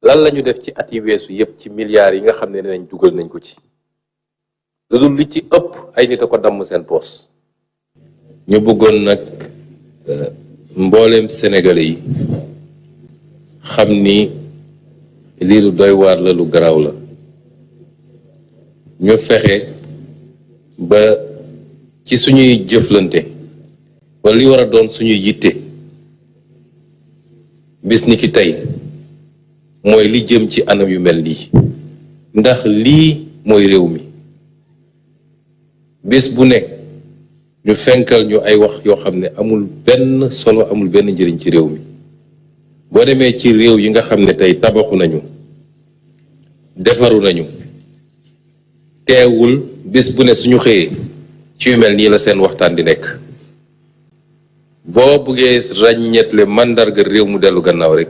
lan la ñu def ci at yi weesu yépp ci milliards yi nga xam ne nañ dugal nañ ko ci lu dul li ci ëpp ay nit a ko damm seen poos. ñu bëggoon nag mbooleem sénégalais yi xam ni lii lu doy waar la, lu garaaw la. ñu fexe ba ci suñuy jëflante wala li war a doon suñuy yitte bis ni ki tey mooy li jëm ci anam yu mel nii, ndax lii mooy réew mi. bis bu ne ñu fenkal ñu ay wax yoo xam ne amul benn solo, amul benn njëriñ ci réew mi. boo demee ci réew yi nga xam ne tey tabaxu nañu, defaru nañu, teewul bis bu ne suñu xëyee ci yu mel nii la seen waxtaan di nekk. boo buggee ràññeetle màndarga réew mu dellu gannaaw rek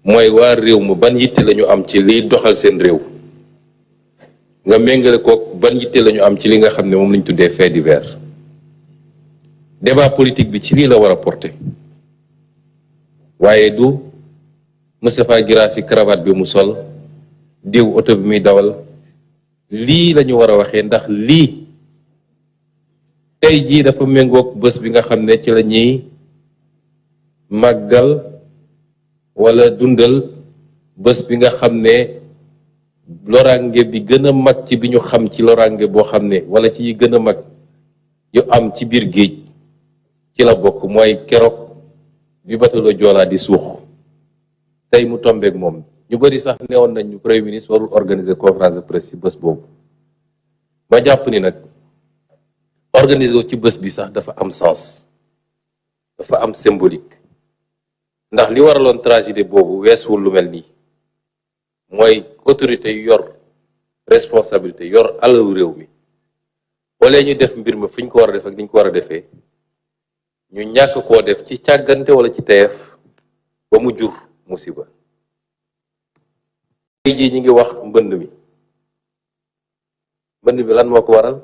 mooy waa réew mu ban yitte lañu am ci liy doxal seen réew, nga méngale kook ban yitte lañu am ci li nga xam ne moom lañ tuddee fait divers. débat politique bi ci lii la war a porter waaye du Moustapha Guirassy cravate bi mu sol, diw oto bi muy dawal. lii lañu war a waxee, ndax lii tey jii dafa méngoog bés bi nga xam ne ci la ñuy màggal wala dundal bés bi nga xam ne loraange bi gën a mag ci bi ñu xam ci loraange boo xam ne wala ci yi gën a mag yu am ci biir géej ci la bokk, mooy keroog bi bateau Joola di suux. tey mu tombeek moom. ñu bëri sax newoon nañ ñu premier ministre warul organiser conférence de presse ci bés boobu. ma jàpp ni nag organiser ci bés bi sax dafa am sens, dafa am symbolique, ndax li waraloon tragédie boobu weesuwul lu mel nii. mooy autorité yu yor responsabilité, yor alalu réew mi, wala ñu def mbir ma fi ñu ko war a def ak ni ñu ko war a defee, ñu ñàkk koo def ci càggante wala ci teef ba mu jur musiba. tey jii ñu ngi wax mbënd mi lan moo ko waral,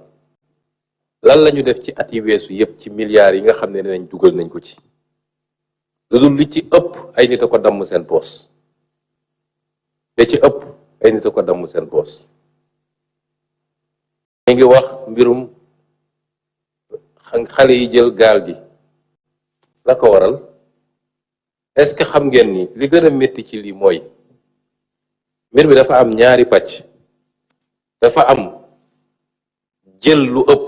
lan la ñu def ci at yi weesu yépp ci milliards yi nga xam ne nañ dugal nañ ko ci lu dul li ci ëpp ay nit a ko damm seen poos. te ci ëpp ay nit a ko damm seen poos. ñu ngi wax mbirum xale yi jël gaal gi, la ko waral. est-ce que xam ngeen ni li gën a métti ci lii mooy mbir mi dafa am ñaari pàcc. dafa am jël lu ëpp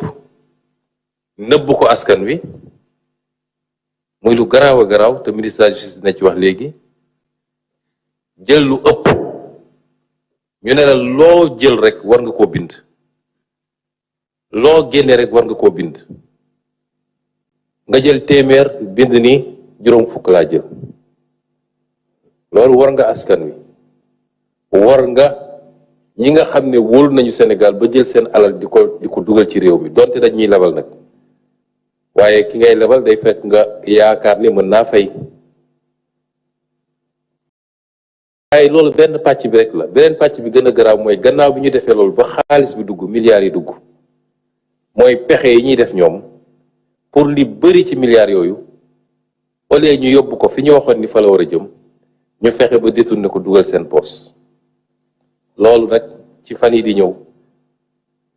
nëbb ko askan wi, muy lu garaaw a garaaw te ministre de la justice na ci wax léegi. jël lu ëpp ñu ne la loo jël rek war nga koo bind, loo génne rek war nga koo bind. nga jël téeméer bind ni juróom fukk laa jël. loolu war nga askan wi, war nga ñi nga xam ne wóolu nañu Sénégal ba jël seen alal di ko dugal ci réew mi, donte dañ ñuy lebal nag. waaye ki ngay lebal day fekk nga yaakaar ni mën naa fay. waaye loolu benn pàcc bi rek la. beneen pàcc bi gën a garaaw mooy gannaaw bi ñu defee loolu ba xaalis bi dugg, milliards yi dugg, mooy pexe yi ñuy def ñoom pour li bëri ci milliards yooyu au lieu ñu yóbbu ko fi ñu waxoon ni fa la war a jëm, ñu fexe ba détourné ko dugal seen poos. loolu nag ci fan yi di ñëw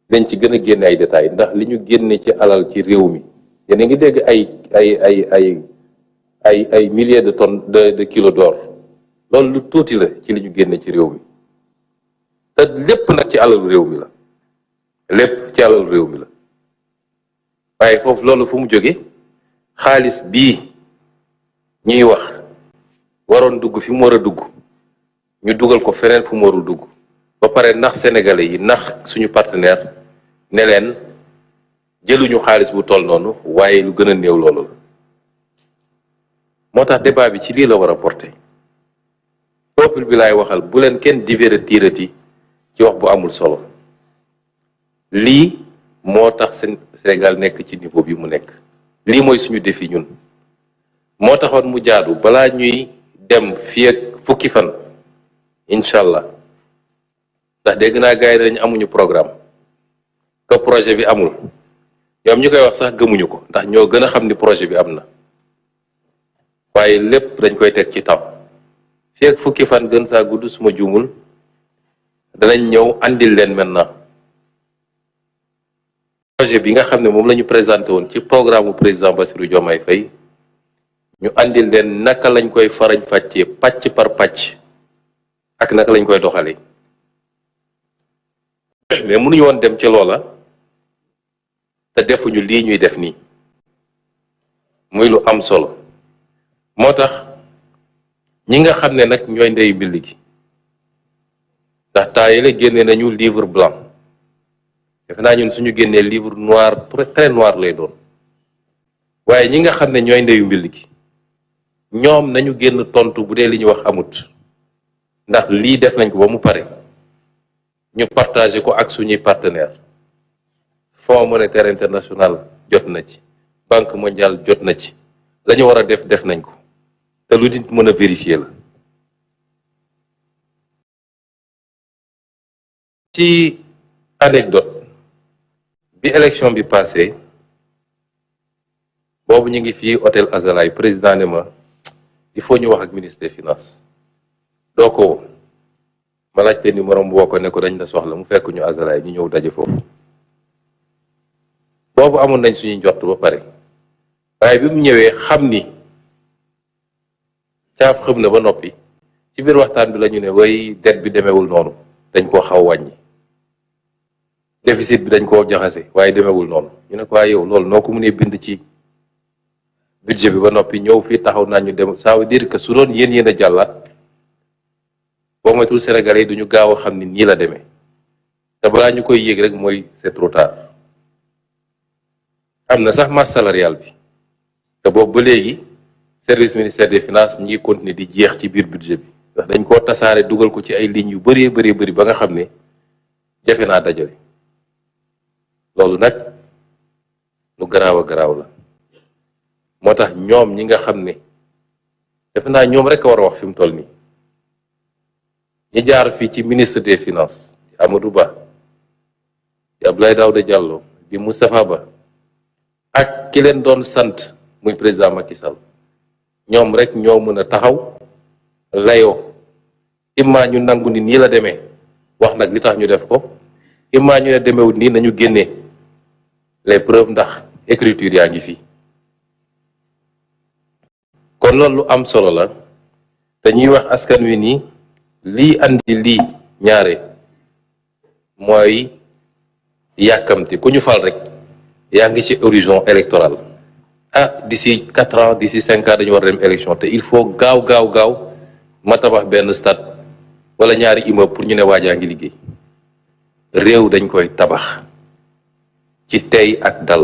dañ ci gën a génne ay détails, ndax li ñu génne ci alal ci réew mi, yéen a ngi dégg ay milliers de tonnes de kilos d'or. loolu lu tuuti la ci li ñu génne ci réew mi, te lépp nag ci alalu réew mi la. lépp ci alalu réew mi la. waaye foofu loolu fu mu jóge? xaalis bii ñuy wax waroon dugg fi mu war a dugg, ñu dugal ko feneen fu mu warul dugg, ba pare nax sénégalais yi, nax suñu partenaire ne leen jëluñu xaalis bu toll noonu, waaye lu gën a néew loolu la. moo tax débat bi ci lii la war a porter. peuple bi laay waxal, bu leen kenn divertirati ci wax bu amul solo. lii moo tax Sénégal nekk ci niveau bi mu nekk. lii mooy suñu défi ñun. moo taxoon mu jaadu balaa ñuy dem fii ak fukki fan incha allah, ndax dégg naa gars yi dañu amuñu programme, que projet bi amul. ñoom ñu koy wax sax gëmuñu ko, ndax ñoo gën a xam ni projet bi am na. waaye lépp dañ koy teg ci temps. fii ak fukki fan gën saa gudd suma juumul danañ ñëw andil leen maintenant projet bi nga xam ne moom la ñu présenté woon ci programme président Bassirou Diomaye Faye ñu andil leen naka lañ koy farañ fàccee pàcc par pàcc ak naka lañ koy doxalee mais mënuñu woon dem ci loola te defuñu lii ñuy def nii muy lu am solo moo tax ñi nga xam ne nag ñooy ndey mbill gi ndax temps yële génne nañu livre blanc defe naa ñun suñu génnee livre noir très noir lay doon waaye ñi nga xam ne ñooy ndeyu mbill gi ñoom nañu génn tontu bu dee li ñu wax amut ndax lii def nañ ko ba mu pare ñu partagé ko ak suñuy partenaire Fonds monétaire international jot na ci Banque mondiale jot na ci la ñu war a def nañ ko te lu nit mën a vérifier la ci anecdote bi élection bi passé boobu ñu ngi fii hôtel Azalaï président ne ma il faut ñu wax ak ministre des finances doo ko ma laajte numéro mu woo ko ne ko dañ la soxla mu fekk ñu Azalaï ñu ñëw daje foofu boobu amoon nañ suñuy njort ba pare waaye bi mu ñëwee xam ni caaf xëm na ba noppi ci biir waxtaan bi la ñu ne way dette bi demeewul noonu dañ koo xaw wàññi déficit bi dañ koo jaxase waaye demeewul noonu ñu ne ko waaye yow loolu noo ko mënee bind ci budget bi ba noppi ñëw fii taxaw naa ñu dem ça veut dire que su doon yéen a jàllaat boo moytul Sénégalais yi duñu gaaw a xam ni nii la demee te balaa ñu koy yéeg rek mooy c'est trop tard am na sax masse salariale bi te boobu ba léegi service ministère des finances ñi ngi continuer di jeex ci biir budget bi ndax dañ koo tasaare dugal ko ci ay lignes yu bëree bëri ba nga xam ne jafe naa dajale loolu nag lu garaaw a garaaw la moo tax ñoom ñi nga xam ne defe naa ñoom rek a war a wax fi mu toll nii ñi jaar fii ci ministre des finances Amadou Ba di Abdoulaye Daouda Diallo di Moustapha Ba ak ki leen doon sant muy président Macky Sall ñoom rek ñoo mën a taxaw layoo imma ñu nangu ni nii la demee wax nag li tax ñu def ko imma ñu ne demeewut nii nañu génnee les preuves ndax écriture yaa ngi fii kon loolu lu am solo la te ñuy wax askan wi nii lii andi lii ñaare mooy yàkkamti ku ñu fal rek yaa ngi ci horizon électoral d'ici 4 ans d'ici 5 ans dañu war a dem élection te il faut gaaw ma tabax benn stade wala ñaari immeuble pour ñu ne waajaa ngi liggéey réew dañ koy tabax ci tey ak dal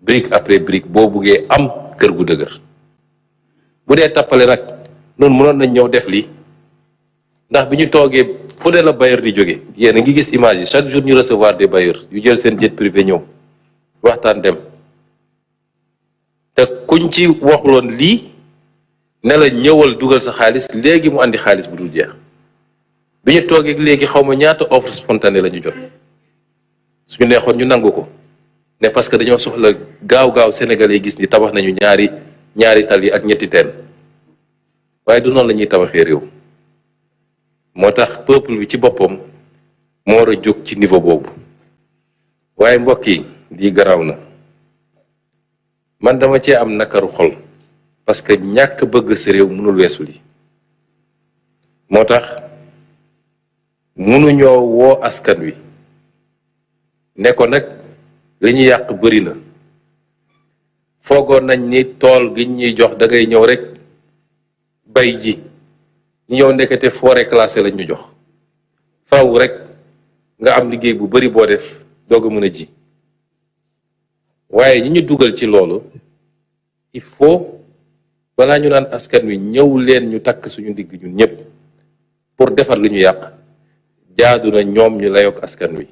brique après brique boo buggee am kër gu dëgër bu dee tappale nag noonu mënoon nañ ñëw def lii ndax bi ñu toogee fu ne la bailleur di jóge yéen a ngi gis image yi chaque jour ñu recevoir des bailleurs yu jël seen jet privé ñëw waxtaan dem te kuñ ci waxuloon lii ne la ñëwal dugal sa xaalis léegi mu andi xaalis bu dul jeex bi ñu toogee léegi xaw ma ñaata offre spontanée la ñu jot suñu neexoon ñu nangu ko ne parce que dañoo soxla gaaw Sénégalais yi gis ni tabax nañu ñaari tali ak ñetti teen waaye du noonu la ñuy tabaxee réew moo tax peuple bi ci boppam moo war a jóg ci niveau boobu waaye mbokk yi lii garaaw na man dama cee am nakaru xol parce que ñàkk bëgg sa réew mënul weesu li moo tax mënuñoo woo askan wi ne ko nag li ñu yàq bëri na foogoon nañ ni tool gi ñuy jox da ngay ñëw rek bay ji ñu ñëw ndekete forêt classée lañ ñu jox faaw rek nga am liggéey bu bari boo def doog a mën a ji waaye ñi ñu dugal ci loolu il faut balaa ñu naan askan wi ñëw leen ñu takk suñu ndigg ñun ñëpp pour defar li ñu yàq jaadu na ñoom ñu layoog askan wi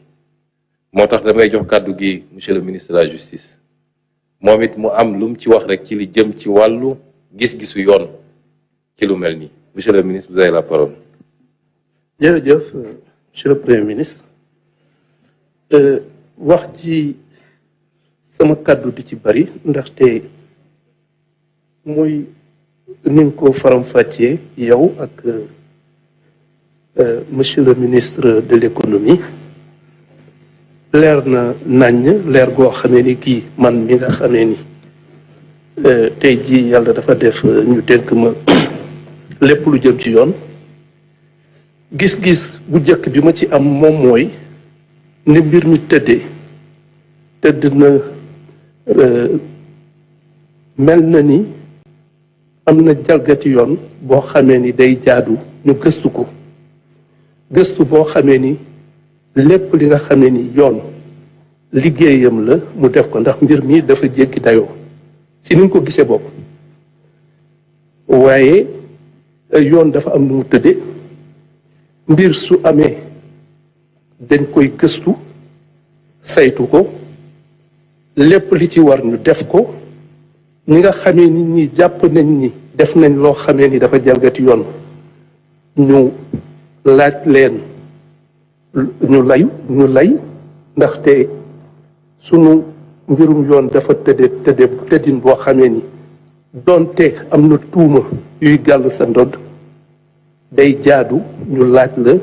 moo tax damay jox kàddu gi monsieur le ministre de la justice moom it mu am lu mu ci wax rek ci li jëm ci wàllu gis-gisu yoon ci lu mel nii monsieur le ministre vous avez la parole. jërëjëf monsieur le premier ministre wax ci sama kàddu di ci bari ndaxte muy ni nga ko faram-fàccee yow ak monsieur le ministre de l'économie leer na naññ leer goo xamee ni kii man mi nga xamee ni tey jii yàlla dafa def ñu dénk ma lépp lu jëm ci yoon gis-gis bu njëkk bi ma ci am moom mooy ni mbir mi tëdd na mel na ni am na jalgati yoon boo xamee ni day jaadu ñu gëstu ko gëstu boo xamee ni lépp li nga xamee ni yoon liggéeyam la mu def ko ndax mbir mi dafa jéggi dayoo si ni nga ko gisee bopp waaye yoon dafa am nu mu tëdde mbir su amee dañ koy gëstu saytu ko lépp li ci war ñu def ko ñi nga xamee ni ñi jàpp nañ ni def nañ loo xamee ni dafa jalgati yoon ñu laaj leen ñu lay ndaxte sunu mbirum yoon dafa tëddin boo xamee ni doonte am na tuuma yuy gàll sa ndodd day jaadu ñu laaj la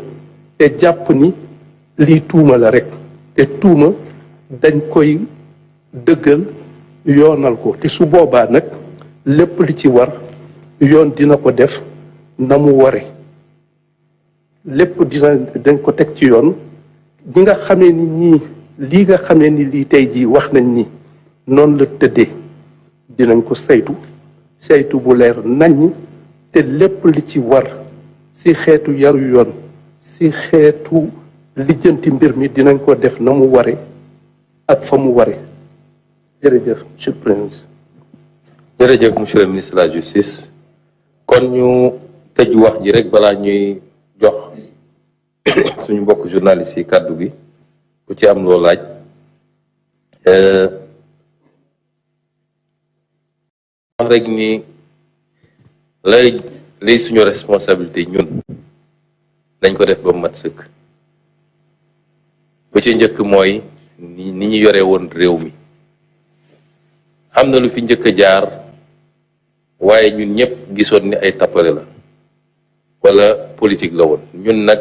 te jàpp ni lii tuuma la rek te tuuma dañ koy dëggal yoonal ko te su boobaa nag lépp li ci war yoon dina ko def na mu ware lépp dañ ko teg ci yoon ñi nga xamee ni ñii lii nga xamee ni lii tey jii wax nañ ni noonu la tëddee dinañ ko saytu bu leer nañ te lépp li ci war si xeetu yaru yoon si xeetu lijjanti mbir mi dinañ ko def na mu ware ak fa mu ware jërëjëf monsieur le Premier ministre. jërëjëf monsieur le ministre de la justice kon ñu tëj wax ji rek balaa ñuy jox suñu mbokk journaliste yi kàddu gi ku ci am loo laaj wax rek ni lay suñu responsabilité ñun dañ ko def ba mat sëkk bu ci njëkk mooy ni ñu yore woon réew mi am na lu fi njëkk a jaar waaye ñun ñëpp gisoon ni ay tappale la wala politique la woon ñun nag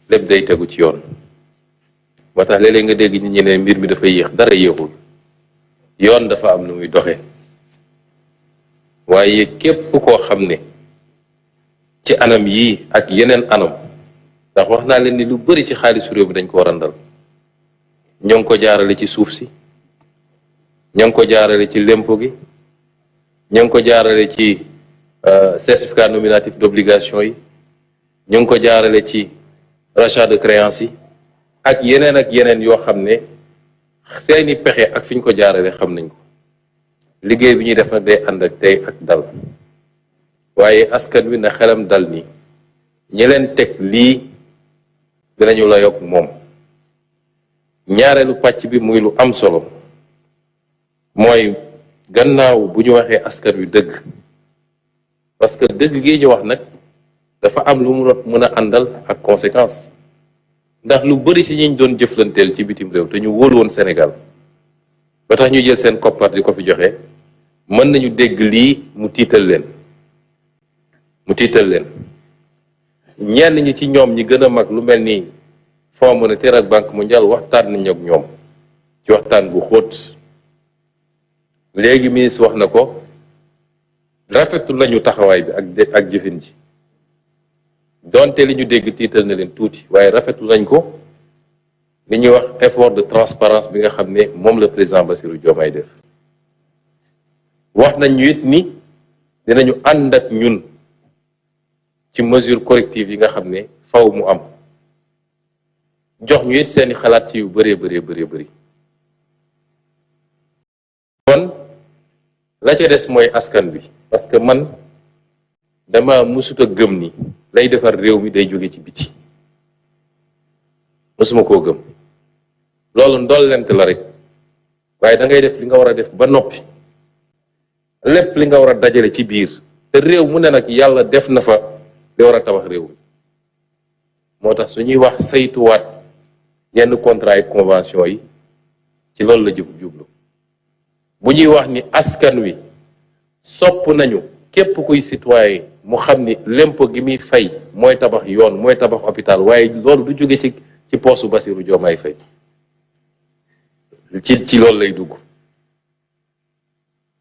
lépp day tegu ci yoon moo tax léeg-léeg nga dégg nit ñi ne mbir mi dafa yéex dara yéexul yoon dafa am nu muy doxe waaye képp koo xam ne ci anam yii ak yeneen anam ndax wax naa leen ni lu bari ci xaalisu réew mi dañ ko randal ñoo ngi ko jaarale ci suuf si ñoo ngi ko jaarale ci lempo gi ñoo ngi ko jaarale ci certificat nominatif d'obligation yi ñoo ngi ko jaarale ci rachat de créance yi ak yeneen yoo xam ne seeni pexe ak fi ñu ko jaarale xam nañ ko liggéey bi ñuy def nag day ànd ak tey ak dal waaye askan wi na xelam dal ni ñi leen teg lii dinañu la yokk moom ñaareelu pàcc bi muy lu am solo mooy gannaaw bu ñu waxee askan wi dëgg parce que dëgg gi ñu wax nag dafa am lu mu mën a àndal ak conséquence ndax lu bari ci ñi ñu doon jëflanteel ci bitim réew te ñu wóolu woon Sénégal ba tax ñu jël seen koppar di ko fi joxe mën nañu dégg lii mu tiital leen ñenn ñi ci ñoom ñi gën a mag lu mel ni Fonds monétaire ak Banque mondiale waxtaan nañu ak ñoom ci waxtaan bu xóot léegi ministre wax na ko rafetu nañu taxawaay bi ak jëfin ji donte li ñu dégg tiital na leen tuuti waaye rafetu nañ ko li ñuy wax effort de transparence bi nga xam ne moom la président Bassirou Diomaye def wax nañ ñu it ni dinañu ànd ak ñun ci mesure corrective yi nga xam ne faw mu am jox ñu it seeni xalaat ci yu bëree bëri kon la ca des mooy askan bi parce que man dama mësut a gëm ni lay defar réew mi day jóge ci biti mësuma koo gëm loolu ndollent la rek waaye da ngay def li nga war a def ba noppi lépp li nga war a dajale ci biir te réew mu ne nag yàlla def na fa li war a tabax réew mi moo tax su ñuy wax saytuwaat yenn contrat et convention yi ci loolu la jublu bu ñuy wax ni askan wi sopp nañu képp kuy citoyen mu xam ni l'impôt gi muy fay mooy tabax yoon mooy tabax hôpital waaye loolu du jóge ci poosu Bassirou Diomaye Faye ci loolu lay dugg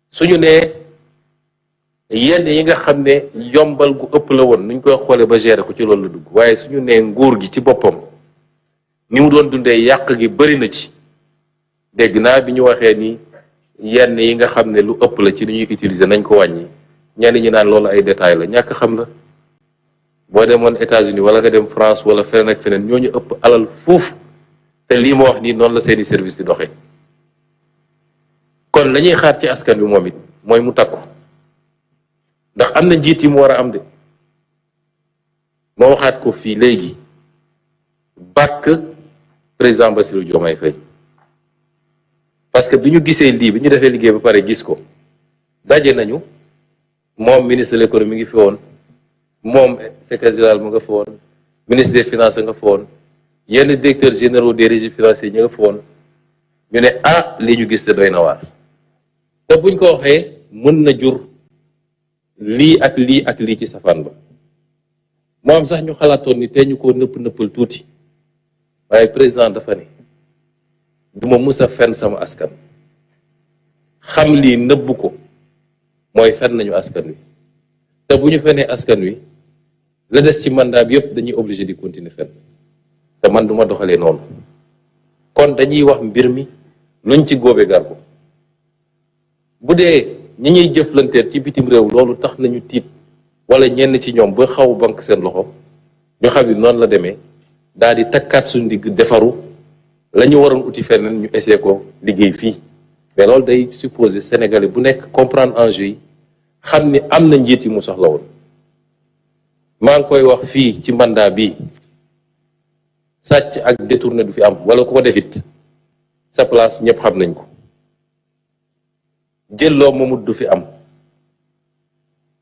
suñu nee yenn yi nga xam ne yombal gu ëpp la woon nuñ koy xoolee ba gérer ko ci loolu la dugg waaye suñu nee nguur gi ci boppam ni mu doon dundee yàq gi bëri na ci dégg naa bi ñu waxee ni yenn yi nga xam ne lu ëpp la ci ni ñuy utiliser nañ ko wàññi ñenn ñi naan loolu ay détails la ñàkk xam la boo demoon États-Unis wala nga dem France wala feneen ak feneen ñooñu ëpp alal foofu te lii ma wax nii noonu la seeni service di doxee kon la ñuy xaar ci askan bi moom it mooy mu takku ndax am na njiit yi mu war a am de moo waxaat ko fii léegi bàkk président Bassirou Diomaye Faye parce que bi ñu gisee lii bi ñu defee liggéey ba pare gis ko daje nañu moom ministre de l'économie ngi fi woon moom secrétaire général mu nga fa woon ministre des finances nga fa woon yenn directeurs généraux des régies financiers ñu nga fa woon ñu ne lii ñu gis te doy na waar te buñ ko waxee mën na jur lii ak lii ci safaan ba moo am sax ñu xalaatoon ni tey ñu ko nëppal tuuti waaye président dafa ne du ma mus a fen sama askan xam lii nëbb ko mooy fen nañu askan wi te bu ñu fenee askan wi la des ci mandat bi yëpp dañuy obligé di continuer fen te man duma doxalee noonu kon dañuy wax mbir mi luñ ci góobe gar ko bu dee ñi ñuy jëflanteel ci bitim réew loolu tax nañu tiit wala ñenn ci ñoom ba xaw banque seen loxo ñu xam ni noonu la demee daal di takkaat suñu digg defaru la ñu waroon uti feneen ñu essayé ko liggéey fii mais loolu day supposé sénégalais bu nekk comprendre enjeu yi xam ni am na njiit yi mu soxla woon maa ngi koy wax fii ci mandat bi sàcc ak détourné du fi am wala ku ko defit sa place ñëpp xam nañ ko jëlloo moomut du fi am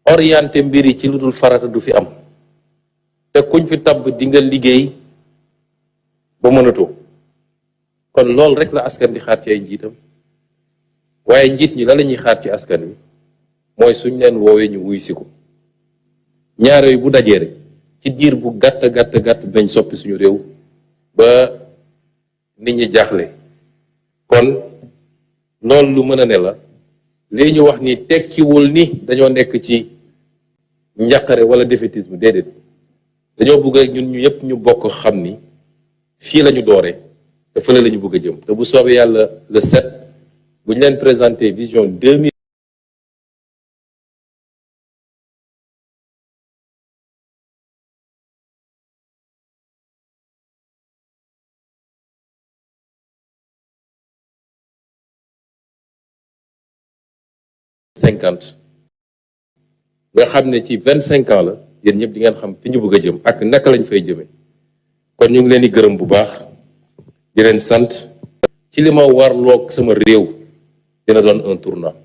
orienté mbir yi ci lu dul farata du fi am te kuñ fi tabb di nga liggéey ba mënatoo kon loolu rek la askan di xaar ci ay njiitam waaye njiit ñi la ñuy xaar ci askan wi mooy suñ leen woowee ñu wuy si ko ñaar yooyu bu dajee rek ci diir bu gàtt dinañ soppi suñu réew ba nit ñi jaaxle kon loolu lu mën a ne la lii ñu wax ni tekkiwul ni dañoo nekk ci njàqare wala défaitisme déedéet dañoo bëgg rek ñun ñu yëpp ñu bokk xam ni fii la ñu doore te fële la ñu bëgg a jëm te bu soobee yàlla le 7 bu ñu leen présenté vision 2050 nga xam ne ci 25 ans la yéen ñëpp di ngeen xam fi ñu bëgg a jëm ak naka lañ fay jëmee kon ñu ngi leen di gërëm bu baax di leen sant ci li ma warloog sama réew dina doon un tournant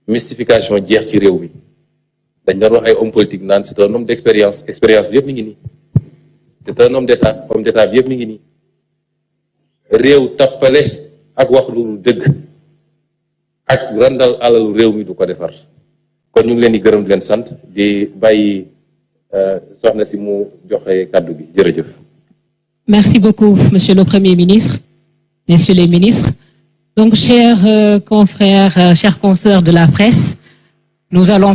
mystification jeex ci réew mi dañ doon wax ay homme politique naan c'est un homme d'expérience expérience bi yëpp mi ngi nii c'est un homme d'état bi yëpp mi ngi nii réew tappale ak wax lu dëgg ak randal alalu réew mi du ko defar kon ñu ngi leen di gërëm di leen sant di bàyyi soxna si mu joxe kàddu gi jërëjëf. Merci beaucoup, Monsieur le Premier ministre, Messieurs les ministres. Donc, chers confrères, chers consoeurs de la presse, nous allons